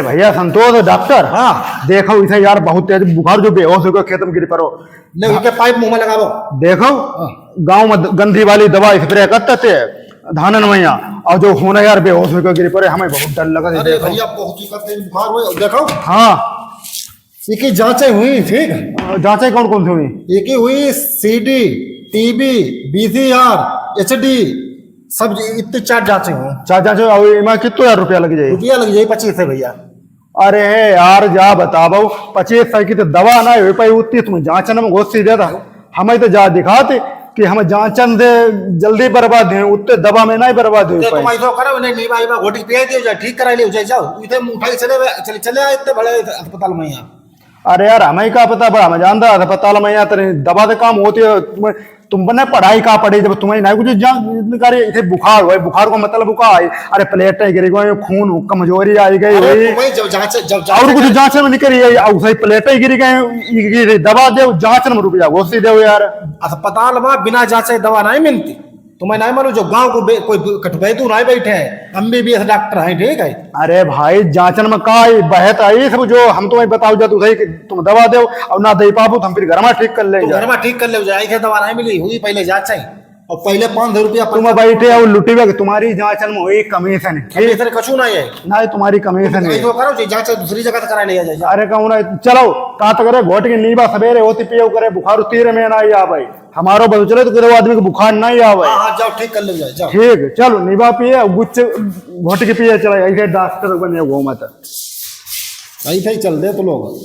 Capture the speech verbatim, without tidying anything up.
भैया संतोष डॉक्टर। हाँ। देखो इसे यार, बहुत तेज बुखार, जो बेहोश होकर खेत में गिर पड़ो। ले, इनके पाइप मुंह में लगावो। देखो, हाँ। गाँव में गंदी वाली दवा स्प्रे करते थे धानन में यहाँ, और जो होना यार बेहोश होकर गिर पड़े, हमें बहुत डर लगा। अरे देखो। भैया, बहुत ही तेज बुखार हुए, देखो। हाँ। इनकी जांचें हुई, ठीक है? जांचें कौन कौन सी हुई? इनकी हुई सीडी, टीबी, बीसीआर, एचडी, सब इतने चार जांचें हुई। चार जांचें, और इमा कितना यार रुपया लग जाए? रुपया लग जाए पच्चीस सौ भैया। अरे यार, जा बताबो, पच्चीस सौ की तो दवा ना हो पाई, उतनी तुम जांचन में घुस ही देता। हमें तो जा दिखाते कि हम जांचन से जल्दी बर्बाद हैं, उतने दवा में नहीं बर्बाद हो तो पाए। तुम ऐसा करो, उन्हें नीवा ईवा घोटी पिया दियो, जा ठीक करा लियो, जा जाओ। इधर उठा के चले, चले, चले आए इतने बड़े अस्पताल में यहाँ। अरे यार, हमें का पता, बड़ा हमें जानता अस्पताल में यहाँ तेरे दवा से काम होती है। तुम, तुमने पढ़ाई का पढ़ी जब तुम्हें नहीं कुछ जानकारी? इसे बुखार हुआ, बुखार को मतलब का है? अरे प्लेट गिर गई, खून कमजोरी आई गई अरे हुई। तुम्हें जब जांच, जब जांच और कुछ कर- जांच में निकली है, और सही प्लेट गिर गए, ये दवा दे, जांच में रुक जाओ, घुस ही दे यार। अस्पताल में बिना जांचे दवा नहीं मिलती। तुम्हें नहीं मालूम, जो गांव को बे-, कोई कठबैतू नहीं बैठे हैं, एमबीबीएस डॉक्टर हैं, ठीक है। अरे भाई, जांचन में का आई, बहत आई सब, जो हम तुम्हें बताओ जा, तू सही कि तुम दवा दो और ना दे पाबो, तो हम फिर घर में ठीक कर ले तो जाए। घर में ठीक कर ले जाए, इसे दवा नहीं मिली हुई, पहले जांच चाहिए। और पहले पाँच सौ रुपया तुम बैठे हो लुटी हुए, तुम्हारी जांचन में हुई कमीशन है। कमीशन कछु नहीं है। नहीं, तुम्हारी कमीशन तुम है। ऐसो करो, जी, जांच दूसरी जगह से करा लिया जाए, जाओ। अरे कहूँ ना, चलो, का तो करे, घोट के नीबा सवेरे होती पियो करे, बुखार तीर में ना आ भाई। हमारो बस चले तो किसी आदमी को बुखार नहीं आवे। हाँ, हाँ, जाओ, ठीक कर ले जाए, जाओ। ठीक, चलो, निभा पिए, गुच्छ घोट के पिए, चला, ऐसे डॉक्टर बने घूमत। ऐसे ही चल दे तो लोग।